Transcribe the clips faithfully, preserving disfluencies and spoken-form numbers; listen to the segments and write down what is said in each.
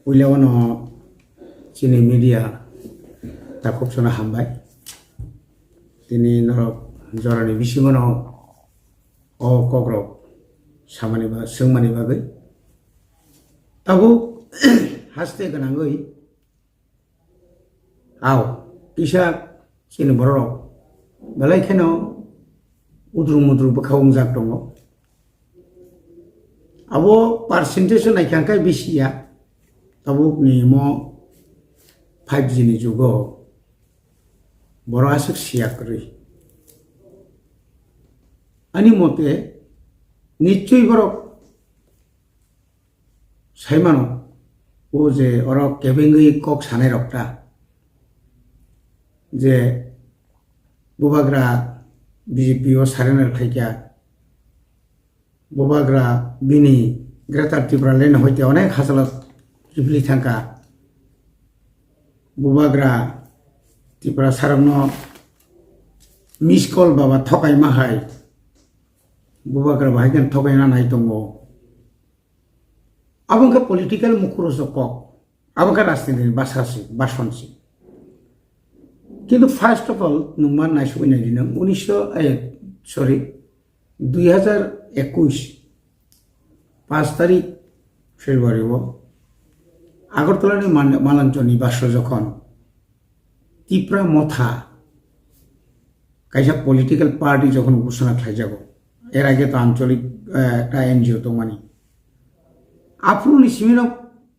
Puila wano chini media takhuk chwngno hambai. Tini norok jorani bisingo no o kokrok samani ba-, swngmani bagwi. Tabuk haste gwnangwi, aw, kisa chini bororok belai kheno udru mudru bwkha wngjak tongo. Abo percentage o naikha hwnkhe bisi ya. Tabukni mo five G ni jugo borok aswk siya kwrwi. Ani mote nichoi borok sai mano, o je oro kebengwi kok sanai rok ta, je bubagra B J P o surrender khaikha, bubagra bini Greater Tipraland hoite onek hachalo rifli thangkha, bubagra Tiprasarokno miss call baba thokaima hai, bubagra bahai khe thokaina nai tongo. Abo wngkha political mukhurosok kok, abo wngkha rajniti ni basa se, bason se. Kintu first of all, nwng ma naisugwi nai di, nwng unisho, eh, sorry, dui hazar ekush, paanch tarik February o Agartala ni Man-, Malanchor ni baso jokhon Tipra Motha kaisa political party jokhon ghosona khlaijago, er age to ancholik, eh, ekta N G O tongmani. Aphuru ni simi no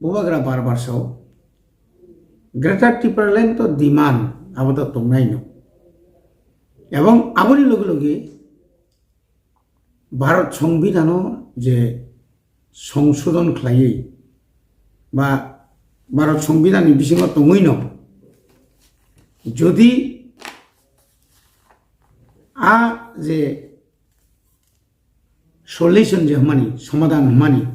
bubagra bar bar sao, Greater Tipraland to demand abo to tongnai no. Ebong aboni loge loge Bharat Songbidhano je songsodhon khlaiwi ba Bharat Songbidhanni bisingo tongwino jodi a je solution je hwnmani, somadhan hwnmani,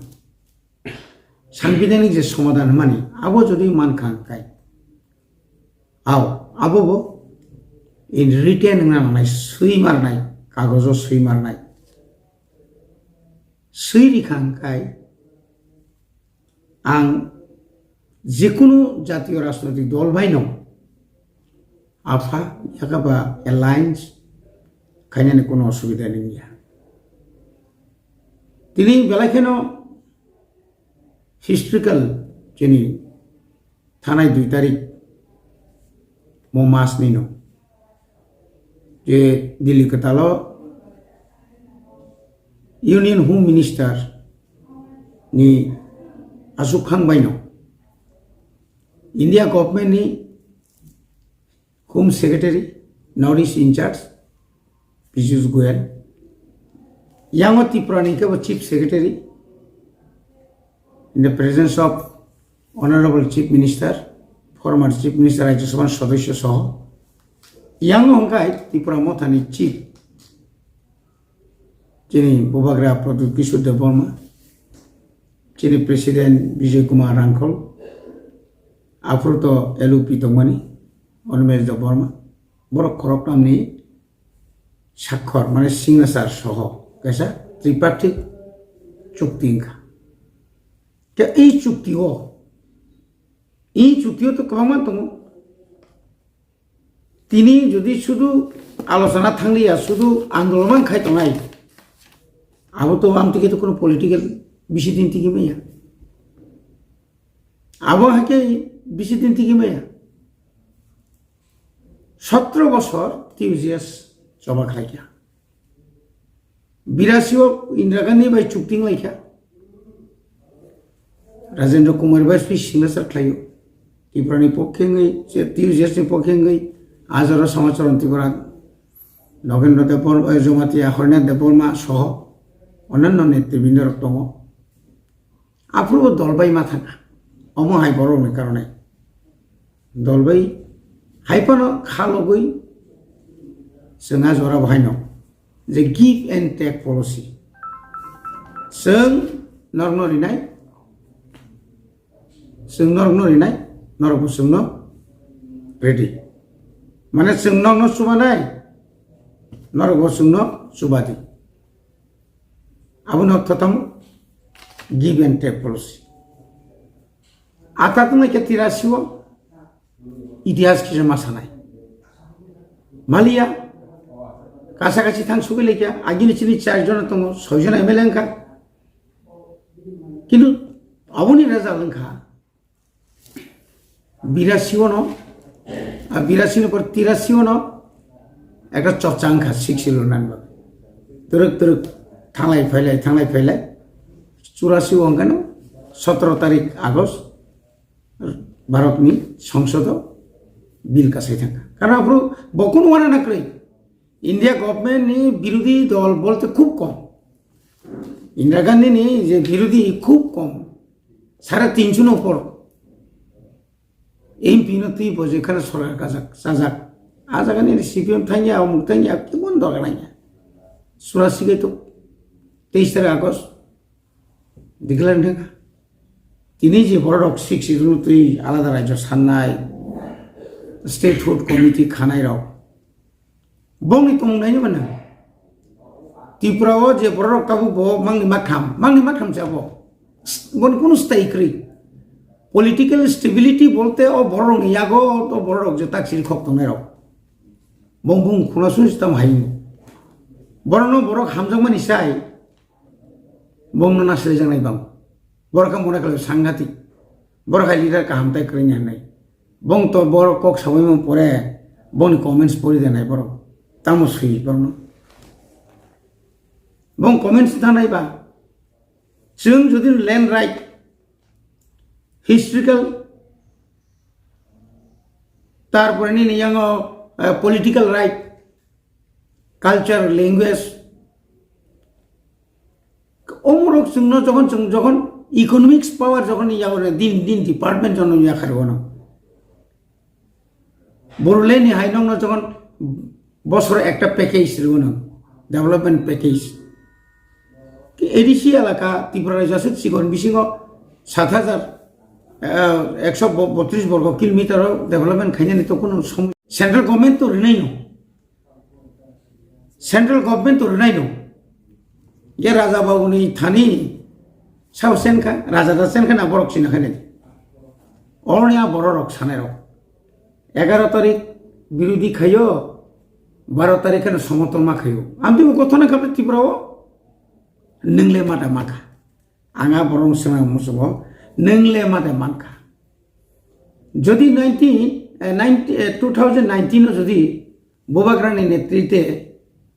sanbidhanik je somadhan hwnmani, abo jodi mankha hwnkhai, aw, abo bo in written wngna nangnai, swi marnai, kagojo swi marnai. Swi rikha hwnkhai, ang jekunu jatiyo rajnoitik dol baino apha yakaba alliance khainani kuno osubida nungya. Tini belai kheno historical chini thanai dui tarik mo mas nino je Delhi kwtalo Union Home Minister ni aswk phang baino India government ni Home Secretary, North East in charge, Piyush Goyal. Yango Tripura ni kebo Chief Secretary, in the presence of Honorable Chief Minister, former Chief Minister, Rajya Sabha Sadasya soho. Yango hwnkhe Tipra Motha ni Chief, chini Bubagra Pradyut Kishore Debbarma, chini President Bijoy Kumar Rangkhol, aphuru to L O P tongmani, Animesh Debbarma, borok khoroknamni sakhor, mane signature soho kaisa tripartite chukti wngkha. Khe ei chukti o, ei chukti o to kwbangma tongo. Tini jodi sudu alochona thangliya, sudu andolon khai tongnai, abo to amtike to kono political bisi din tigi maya. Abo hake bisi din tigi maya. Sotro bosor T U J S choba khlaikha. Birasi o Indira Gandhi bai chukti wnglaikha. Rajendra Kumar Vajpayee signature khlaio. Tripura ni pokhe wngwi, je T U J S ni pokhe wngwi, Ajaro Samacharan Tripura, Nogendra Debbarma, eh, Jamatia Harinath Debbarma soho onanno netribindorok tongo. Aphuru bo dol bai ma thangkha. Omo hai borokni karone. Dol bai hai phano kha logwi chwng a jora bo haino je give and take policy. Chwng norokno rinai, chwng norokno rinai, norokbo chwngno ready. Mane chwng norokno chubanai, norokbo chwngno chubadi. Abono ortho tamo give and take policy. Atak wngkha tirasi o itihas kisa ma sanai. Maliya, kasa kasi thang sugui laikha, agini chini char jona tongo, soi jona M L A wngkha. Kintu aboni result wngkha birasi ono, a birasi ni por tirasi ono ekta chorcha wngkha six schedule nani bagwi. Twrwk twrwk thanglai phailai, thanglai phailai churasi o wngkha no sotoro tarik August. Bharatni Songsodo bill kasai thangkha. Karon aphuru bo kunu wana na kwrwi. India government ni birodhi dol bolte khub kom. Indira Gandhi ni je birodhi khub kom. Sare tinso no upor. M P no twi bo je khana sorkar kajak, sajak. A jaga ni C P M thangya, omuk thangya, kibon doga nangya. Sura sigai to teis tarik August. Declare wngkha. Tini je bororok six schedule twi alada rajyo sannai, statehood committee khanai rok. Bongni tongmung naino mano. Tripura o je bororok tabuk bo mangni matham, mangni matham se abo. Bon kunu stai kwrwi. Political stability bolte o bororokni yago o bororok je tak siri khok tongnai rok. Bong bung khuna sung tam hai. Borokno borok hamjakmani sai. Bongno nasilaijaknai bang. Borok khe mone khlai sanghatik. Borok hai leader kaham tai kwrwini hinwi. Bong to borok kok sabaimung pore bongni comments pori denai borok. Tamo swi borokno. Bong comments tanai ba. Chwng jodi land right, historical, tarpore nini yango, eh, political right, culture, language, omorok chwngno jokhon, chwng jokhon economics power jokhon yago din, din department jono yakhar gono. Boroleni hai nokno jokhon bosoro ekta package rwno, development package. A D C elaka Tripura rajyo aswk chikon bisingo sat hajar, eh, ekso botris borgo kilometer o development khainani to kono somoy. Central government to rwnai no. Central government to rwnai no. Ye Raja Babu ni thani sao sen kha, Raja da sen kha na borok sina kha nai. Oroni a bororok sanai rok. Egaro tarik birodhi khayo, baro tarik kheno somoton ma khayo. Amtwi bo gothona khabe Tripura o nwngle mata makha. Anga borok swnam musugo nwngle mata mankha. Jodi nineteen, eh, nineteen, eh, two thousand nineteen o jodi Bubagrani netrite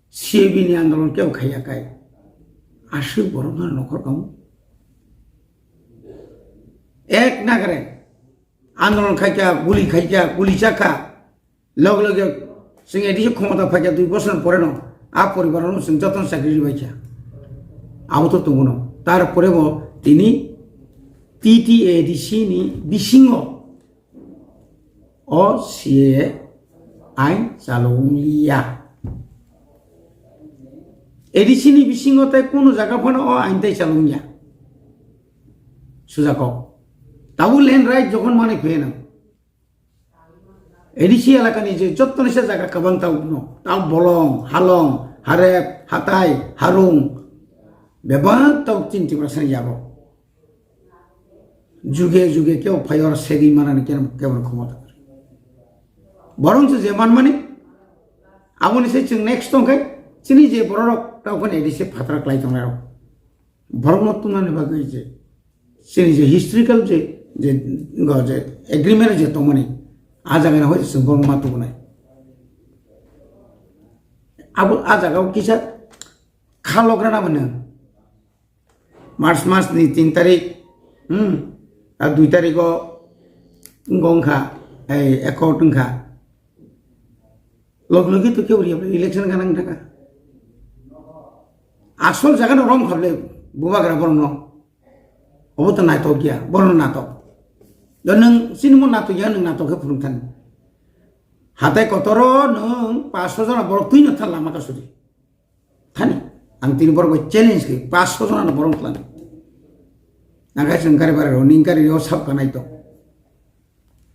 C A B ni andolon kebo khaiya kai. Aswk borok no nokhor kamu. Ek nagare andolon khaikha, guli khaikha, guli chakha. Loge loge chwng A D C khomota phaikha dui bosor pore no a poribar no chwng jotono chakri ribaikha. Abo to tongo no. Tarpore bo tini T T A D C ni bisingo o C A A ain chalo wngya. A D C ni bisingo tai kunu jaga phano o ain tai chalo wngya. Sujako. Tabu land right jokhon mani pheno. A D C elakani je jottoni se jaga kwbang tabukno, tabuk bolong, halong, harep, hatai, harung, bebak tabuk chini Tiprasani yago. Juge juge kebo phai oro segwi manani kebo, kebo khomota kwrwi. Borong se je manmani, aboni se chwng next tongkhe, chini je bororok tabukni A D C phatra klai tongnai rok. Borokno twnani bagwi je, chini je historical je, je, go je agreement je tongmani, a jagani hoi chwng borokno ma tubunai. Abo a jagao kisa kha logra na mano. March mas ni tin tarik, hmm, a dui tariko wngkha, ei, accord wngkha. Log logi to kebo riya election ganang thaka. Asol jaga no rom khable bubagra borno. Obo to naitok ya, borno natok. Do nung sini mo natok ya, nung natok ke phurung thani. Hatai kotoro nung paso jona borok twi no thal lama ka suri. Thani, ang tini borok bai challenge ke paso jona no borok thani. Nagai sengkari bare ro, ningkari yo sab kanai to.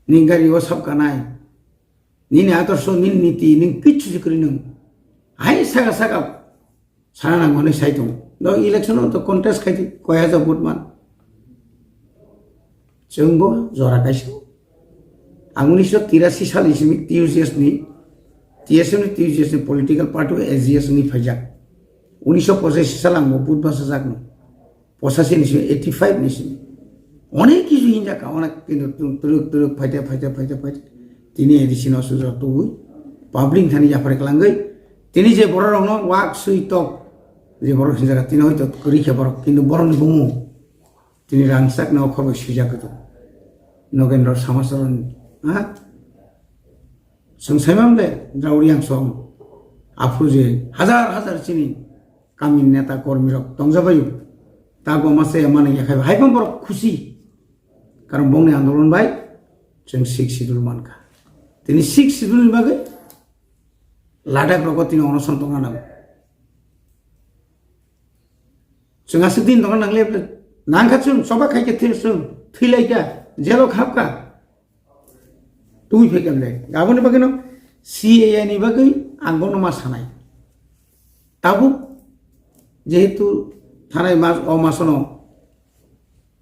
Ningkari yo sab kanai. Nini atorso, nini niti, ning kichu si kwrwi nung. Hai saka saka sana nang hwnwi sai tongo. No election o to contest khai di, koi hajar vote man. Chwngbo jora kaisa. Ang unisho tirasi salni simi T U J S ni, T S F ni T U J S ni political party o A G S wngwi phaijak. Unisho pochashi sal ang bo vote bachajak no. Pochashi ni simi, eighty five ni simi. Onek kisu hinjak ka, onek kintu tu-, turuk, turuk phaite, phaite, phaite, phaite. Tini A D C no sujak tubui. Public thani yapar kelangwi. Tini je borok rok no wak sui tok. Je borok hinjak ka, tini hoito kwrwi khe borok. Kintu borok ni bumung. Tini rangchak no khorok sijak tu. Nogendro Samasaran, ha? Chwng saimang le, Drauriang song. Aphuru je, hajar hajar chini kami neta kormi rok tongjabaio. Ta goma se mani yakhai, hai bang borok khusi. Karon bongni andolon bai, chwng six schedule mankha. Tini six schedule ni bagwi, Ladakh rogo tini onoson tongna nango. Chwng aswk din tongna nangle, nangkha chwng, choba khai khe thwi chwng, thwi lai kha, jelo khap kha. Twi phai kemle. Aboni bagwi no C A A ni bagwi ang bono ma sanai. Tabuk jehetu thanai mas, o masono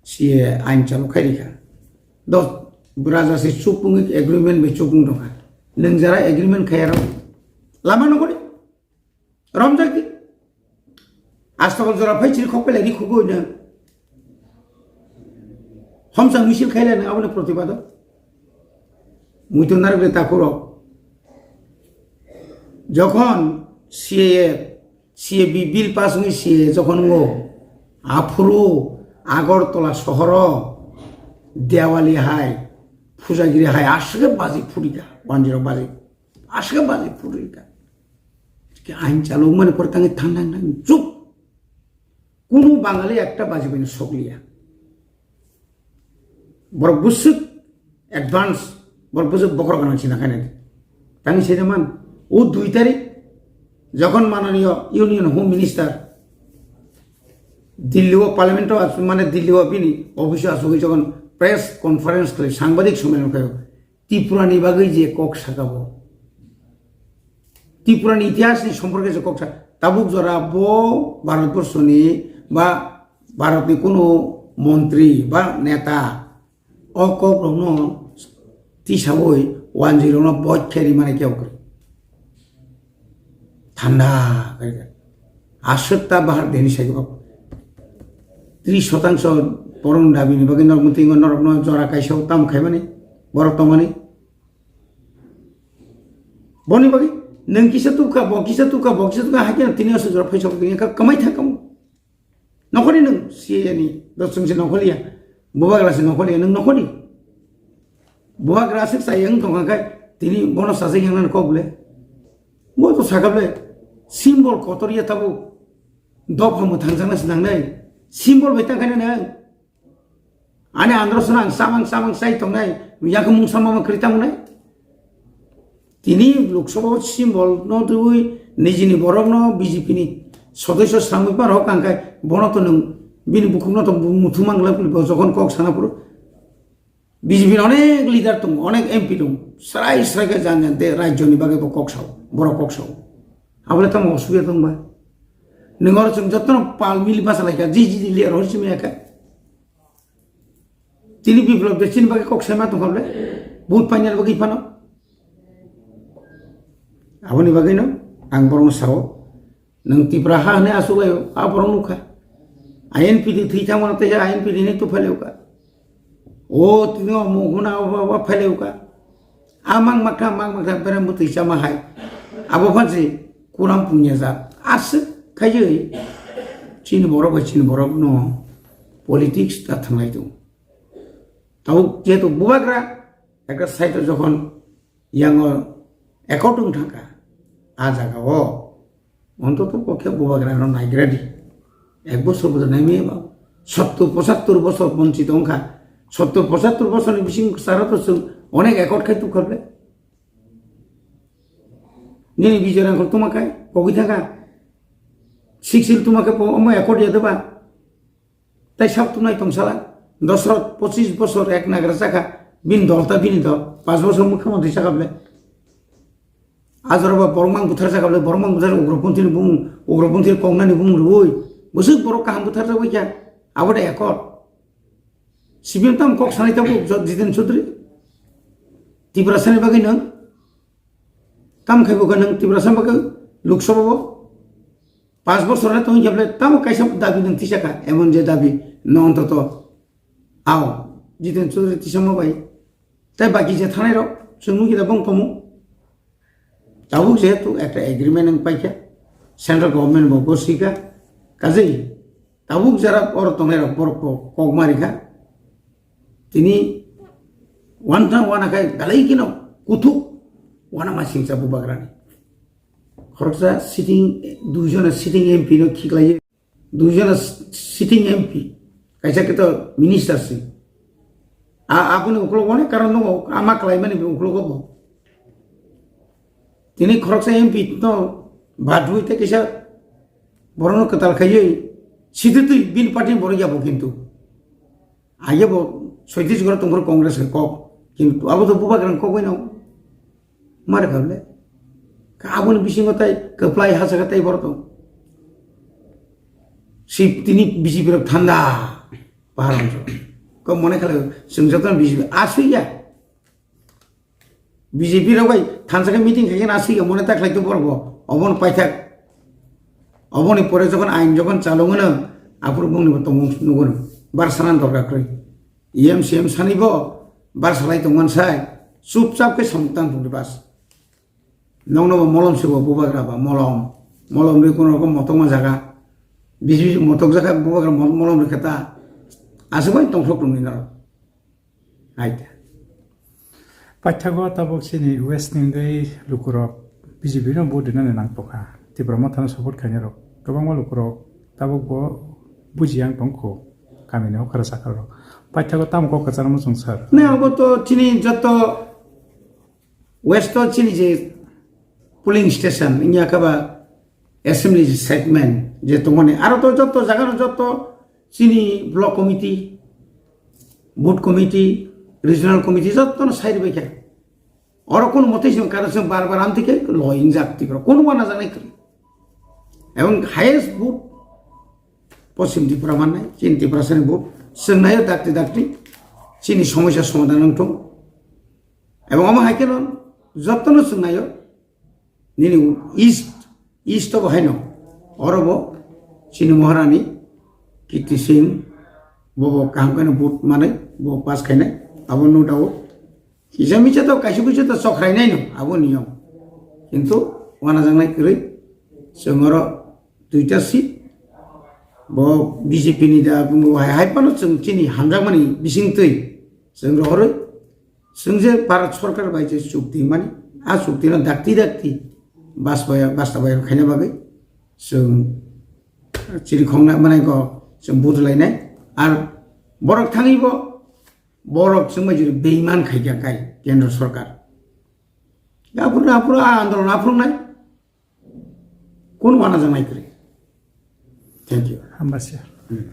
C A A ain chalu khai rikha. Dos, raja se chupung agreement bai chupung tongkha. Nwng jara agreement khai aro lama nokori. Romjak di. Astokol jora phai chiri khok pelai ri khugo ina. Homsang misil khailai nang aboni protibado. Muitu narwk le takhurok. Jokhon C A A, C A B bill pass wngwi C A A jokhon wngo, aphuru Agartala sohoro Diwali hai, Pujagiri hai aswk baji phurikha, one zero baji. Aswk baji phurikha. Ke ain chalok mani por tangi thang thang thang chuk. Kunu Bangali ekta baji bini sokliya. Borok busuk advance, borok busuk bokhorok gwnang sina khainai. Tani saijaman, o dui tarik jokhon mananiyo Union Home Minister Delhi o Parliament o asu-, mane Delhi o bini office o asugwi jokhon press conference khlai, sangbadik sommelan khlaio, Tripura ni bagwi je kok saka bo, Tripura ni itihas ni somporke je kok sa, tabuk jora bo Bharat borso ni ba Bharat ni kunu montri ba neta o kok rok no tisawi one zero no vote khe rimani khe okri. Thanda khe aswk ta bahar deni sai kok. Tris shotangso borok ni dabi ni bagwi norok muti norok no jora kaisa o tam khaimani borok tongmani. Boni bagwi nwng kisa tukha, bo kisa tukha, bo kisa tukha, hai khe tini aswk jora phaisa tini kha kwmai thang kamo. Nokhorni nwng C A A ni dosong se nokhorliya, bubagra se nokhorliya, nwng nokhorni. Bubagra aswk chayang tongkha khai tini bono sasai yang nang kok le. Bo to sakha le symbol kotor ya tabo dopha mwthang jang na sinang nai. Symbol bai tang khai nang. Ani andro swnang samang samang sai tongnai, yakung mungsa mama kwrwi tamo nai. Tini Lok Sabha o symbol no twiwi nijini borok no B J P ni sodosyo swrangwi par hok ang khai bono to nwng bini bukhuk no to muthu mangla bo jokhon kok sana phuru B J P ni onek leader tongo, onek M P tongo, srai srai khe jan jan te rajyo ni bagwi bo kok sao, borok kok sao. Abole tamo osubida tong ba? Nwng oro chwng jotono pal mili basa lai kha, ji ji ji le ro simi kha. Tini Biplop de chini bagwi kok sema tong kha bole. Vote painani bagwi phano. Aboni bagwi no ang borokno sao. Nwng Tipra ha hwnwi aswk laio, a borok nukha. I N P D thwi thangmano tei I N P D ni tuphailio kha. O tini o mung huna o ba, ba phailio kha. A mang makha, mang makha berem bwtwi chama hai. Abo phansi kuram punya jak. Aswk khaiwi chini borok bai chini borok no politics ta thanglai tongo. Tabuk jehetu bubagra ekta side o jokhon yango accord wng thangkha, a jaga o ontoto pokhe bubagra no naigra di. Ek bosor bodo naimaya ba. Sottor pochattor bosor bonchito wngkha. Sottor pochattor bosor ni bising sara to chwng onek accord khai tukha ble. Nini Bijoy Rangkhol tuma khai pogwi thangkha. Six Hill tuma khe po-, omo accord ya de ba. Tai sak tumnai tong sala, Dosrot pochis bosor ek nagra chakha, bini dol ta bini dol, panch bosor mukhyamantri chakha bole. A jora ba borok mang buthar chakha bole, borok mang buthar ugroponthi ni bumung, ugroponthi ni kok nani bumung rwui, bwswk borok kaham buthar jagwi kha, abo de accord. C P M tam kok sanai tabuk Jot-, Jiten Chaudhary. Tiprasani bagwi nwng tam khai bo kha nwng Tiprasani bagwi Lok Sabha o panch bochor le tongwi khe bole tamo kaisa dabi nwng tisa kha, emon je dabi no ontoto ao Jiten Chaudhary tisama bai. Tai baki je thanai rok chwng nukhi da bong komo. Tabuk jehetu ekta agreement wng paikha, central government bo gosika, kajei tabuk jara oro tongnai rok borok bo kok marikha. Tini wan thang wana khai belai kheno kuthuk wana ma singcha bubagrani. Khoroksa sitting, duijona sitting M P no khiklaiwi. Duijona sitting M P, kaisa khe to minister se. A, aboni ukulok onek karon tongo, ama khlaimani ukulok obo. Tini khoroksa M P no badwi tei kaisa borokno kwtal khaiwi sititwi bini party ni borok yabo kintu. Aye bo soitis gora tongkhor Congress ni kok. Kintu abo to bubagrang kok bai no. Mare kable. Ka aboni bisingo tai kwplai hachaka tai borok tong. Si tini B J P rok thanda. Pahar onchol. Ko mone khala chwng joto B J P aswi ya. B J P rok bai thansa khe meeting khai khe aswi ya mone ta khlai to borok bo. Obon paithak. Oboni pore jokhon ain jokhon chalung ono, aphuru bongni bo tongmung nugo no. Bar sanan dorkar kwrwi. E M C M sani bo bar salai tongman sai. Chupchap khe samung tang tongdi bas. Nokno bo molom se bo bubagra ba molom. Molom rwi kono rokom motokma jaga. Bisi bisi motok jaga bubagra mol-, molom rwi khe ta. Aswk bai tongthok tongni norok. Hai ta. Paithago tabuk chini West ni wngwi lukurok B J P no vote rinani nang tongkha. Tipra Motha no support khainai rok kwbangma lukurok tabuk bo buji yang tongkho kamini okra sakha rok. Paithago tamo kok kwchangma chwng sir. Ne abo to chini joto West o chini je polling station wngya kha ba assembly segment je tongmani aro to joto jaga no joto chini block committee, booth committee, regional committee joto no sai ribai kha. Oro kono mote song karo song bar bar amtike loing jak Tripura kono wana janai kwrwi. Ebong highest booth Poschim Tripura mannai, chini Tripura sani booth. Chwng naio dakti dakti chini somosya somadhan wngthung. Ebong omo hai kheno jotono chwng naio nini east, east o bo haino oro bo chini Maharani Kirti Singh bo bo kaham kheno booth manai bo pass khainai abo no doubt. Kisa misa to kaisa kuisa to chokrai nai no abo niyom. Kintu wana jangnai kwrwi chwng oro duita seat bo B J P ni da bungo hai hai phano chwng chini hamjakmani bisingtwi chwng rohorwi chwng je Bharat Sarkar bai je chukti mani a chukti no dakti dakti bastobaya-, bastabayan khaina bagwi chwng chiri khongna manai go chwng budlainai ar borok thangwi bo Borok chwngbai juri beiman khaikha kai Kendra Sarkar. Aphuru, aphuru a andolon aphuru nai. Kun wana jangnai kwrwi. Thank you. Hambasia. Hmm.